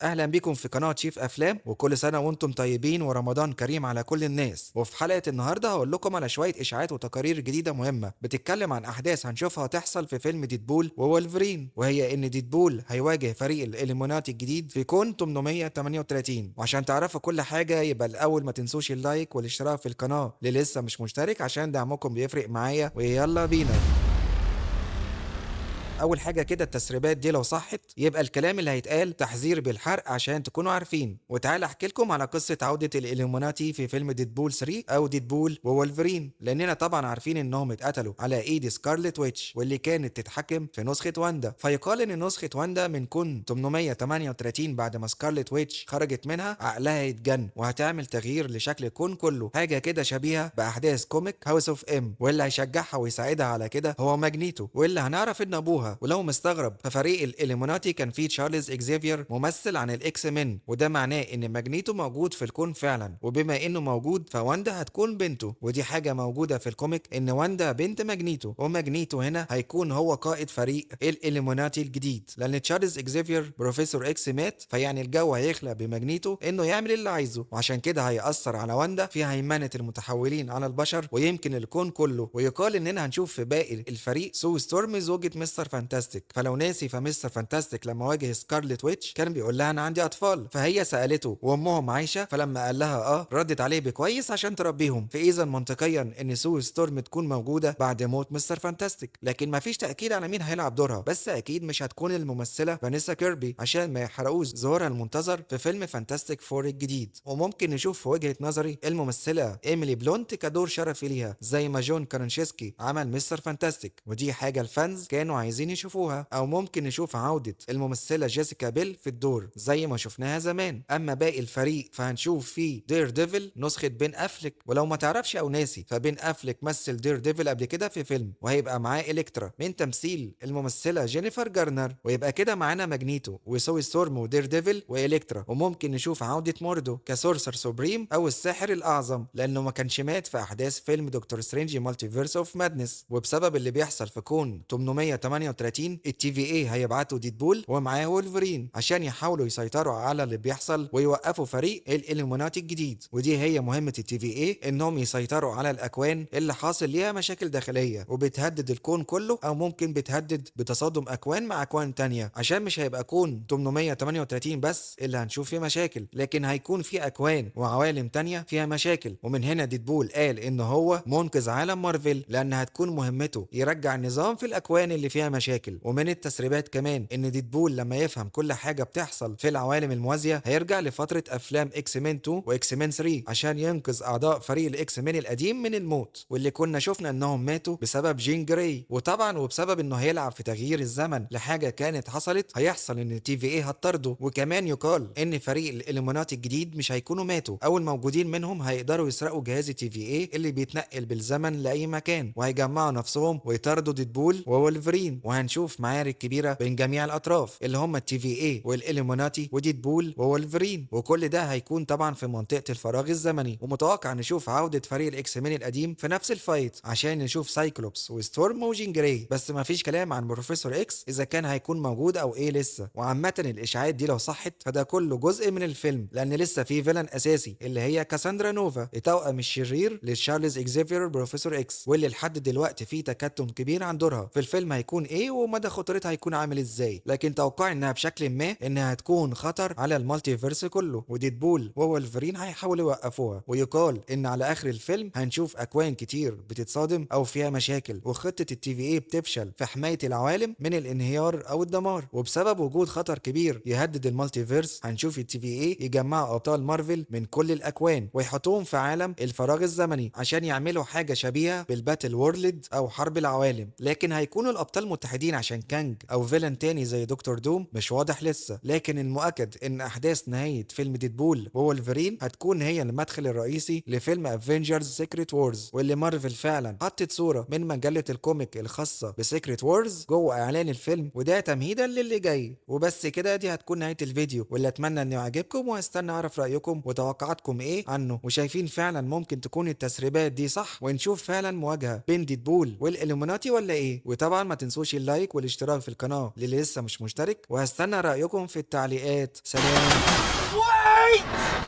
اهلا بيكم في قناة شيف افلام، وكل سنة وانتم طيبين ورمضان كريم على كل الناس. وفي حلقة النهارده هقول لكم على شوية اشاعات وتقارير جديدة مهمة بتتكلم عن احداث هنشوفها تحصل في فيلم ديدبول وولفرين، وهي ان ديدبول هيواجه فريق الالوميناتي الجديد في كون 838. وعشان تعرفوا كل حاجة يبقى الاول ما تنسوش ال like والاشتراك في القناة اللي لسه مش مشترك، عشان دعمكم بيفرق معايا. ويلا بينا. اول حاجة كده، التسريبات دي لو صحت يبقى الكلام اللي هيتقال تحذير بالحرق عشان تكونوا عارفين. وتعالى احكي لكم على قصة عوده الالوميناتي في فيلم ديدبول 3 او ديدبول وولفرين، لاننا طبعا عارفين انهم اتقتلوا على ايد سكارلت ويتش واللي كانت تتحكم في نسخه واندا. فيقال ان نسخه واندا من كون 838 بعد ما سكارلت ويتش خرجت منها عقلها يتجن وهتعمل تغيير لشكل الكون كله، حاجة كده شبيهه باحداث comic House of M، واللي هيشجعها ويساعدها على كده هو ماجنيتو، واللي هنعرف ان ابوها. ولو مستغرب ففريق الالوميناتي كان فيه تشارلز اكزيفير ممثل عن الاكس مان، وده معناه ان ماجنيتو موجود في الكون فعلا، وبما انه موجود فواندا هتكون بنته، ودي حاجة موجودة في ال comic ان واندا بنت ماجنيتو، وماجنيتو هنا هيكون هو قائد فريق الالوميناتي الجديد، لان تشارلز اكزيفير بروفيسور اكس مات، فيعني الجو هيخلق بماجنيتو انه يعمل اللي عايزه، وعشان كده هيأثر على واندا في هيمنة المتحولين على البشر ويمكن الكون كله. ويقال اننا هنشوف في باقي الفريق سو ستورم زوجة مستر فانتاستيك، فلو ناسي فمستر فانتاستيك لما واجه سكارلت ويتش كان بيقول لها انا عندي اطفال، فهي سالته وامهم عايشه، فلما قال لها ردت عليه بكويس عشان تربيهم. فاذا منطقيا ان سو ستورم تكون موجودة بعد موت مستر فانتاستيك، لكن مفيش تاكيد على مين هيلعب دورها، بس اكيد مش هتكون الممثلة فانيسا كيربي عشان ما يحرقوش ظهورها المنتظر في فيلم فانتاستيك فور الجديد. وممكن نشوف في وجهه نظري الممثلة ايميلي بلونت كدور شرفي ليها زي ما جون كرانشيسكي عمل مستر فانتاستيك، ودي حاجة ال fans كانوا عايزين يشوفوها. او ممكن نشوف عودة الممثلة جيسيكا بيل في الدور زي ما شفناها زمان. اما باقي الفريق فهنشوف فيه دير ديفل نسخة بين افليك، ولو ما تعرفش او ناسي فبين افليك مثل دير ديفل قبل كده في فيلم، وهيبقى معاه الكترا من تمثيل الممثلة جينيفر جارنر، ويبقى كده معانا ماجنيتو وسوي ستورم ودير ديفل والكترا. وممكن نشوف عودة موردو ك Sorcerer Supreme او الساحر الاعظم، لانه ما كانش مات في احداث فيلم دكتور سترينج Multiverse of Madness. وبسبب اللي بيحصل في كون 838 ال TVA هيبعتوا ديدبول ومعاه وولفرين عشان يحاولوا يسيطروا على اللي بيحصل ويوقفوا فريق الالوميناتي الجديد، ودي هي مهمة ال TVA انهم يسيطروا على الاكوان اللي حاصل ليها مشاكل داخلية وبتهدد الكون كله، او ممكن بتهدد بتصادم اكوان مع اكوان تانية، عشان مش هيبقى كون 838 بس اللي هنشوف فيه مشاكل، لكن هيكون في اكوان وعوالم تانية فيها مشاكل. ومن هنا ديدبول قال ان هو منقذ عالم مارفل، لان هتكون مهمته يرجع النظام في الاكوان اللي فيها مشاكل. ومن التسريبات كمان ان ديدبول لما يفهم كل حاجة بتحصل في العوالم الموازيه هيرجع لفترة افلام اكس مان 2 واكس مان 3 عشان ينقذ اعضاء فريق الاكس مان القديم من الموت، واللي كنا شفنا انهم ماتوا بسبب جين جراي. وطبعا وبسبب انه هيلعب في تغيير الزمن لحاجة كانت حصلت، هيحصل ان TVA هتطرده. وكمان يقال ان فريق الالوميناتي الجديد مش هيكونوا ماتوا، او الموجودين منهم هيقدروا يسرقوا جهاز TVA اللي بيتنقل بالزمن لاي مكان، وهيجمعوا نفسهم ويطاردوا ديدبول وولفرين. وهنشوف معارك كبيرة بين جميع الاطراف اللي هم ال TVA والالوميناتي وديدبول وولفرين، وكل ده هيكون طبعا في منطقة الفراغ الزمني. ومتوقع نشوف عوده فريق الاكس مان القديم في نفس ال fight عشان نشوف سايكلوبس وستورم وجين جراي، بس ما فيش كلام عن بروفيسور اكس اذا كان هيكون موجود او ايه لسه. وعامة الاشاعات دي لو صحت فده كله جزء من الفيلم، لان لسه في villain اساسي اللي هي كاساندرا نوفا التوأم الشرير لتشارلز اكزيفير بروفيسور اكس، واللي لحد دلوقتي في تكتم كبير عن دورها في الفيلم هيكون ايه ومدى خطورتها هيكون عامل ازاي، لكن توقعي انها بشكل ما انها هتكون خطر على ال multiverse كله، وديدبول وولفرين هيحاولوا يوقفوها. ويقال ان على اخر الفيلم هنشوف اكوان كتير بتتصادم او فيها مشاكل، وخطه ال TVA بتفشل في حماية العوالم من الانهيار او الدمار، وبسبب وجود خطر كبير يهدد ال multiverse هنشوف ال TVA يجمعوا ابطال مارفل من كل الاكوان ويحطوهم في عالم الفراغ الزمني عشان يعملوا حاجة شبيهه بال battle world او حرب العوالم، لكن هيكونوا الابطال متحدين عشان كانج او villain تاني زي دكتور دوم مش واضح لسه. لكن المؤكد ان احداث نهاية فيلم ديدبول وولفرين هتكون هي المدخل الرئيسي لفيلم Avengers Secret Wars، واللي مارفل فعلا حطت صوره من مجلة ال comic الخاصة ب Secret Wars جوه اعلان الفيلم، وده تمهيدا للي جاي. وبس كده دي هتكون نهاية الفيديو، واللي اتمنى انه يعجبكم، وهستنى اعرف رايكم وتوقعاتكم ايه عنه، وشايفين فعلا ممكن تكون التسريبات دي صح ونشوف فعلا مواجهة بين ديدبول والالوميناتي ولا ايه. وطبعا ما تنسوش تنسوش ال like والاشتراك في القناة للي لسه مش مشترك، وهستنى رأيكم في التعليقات. سلام.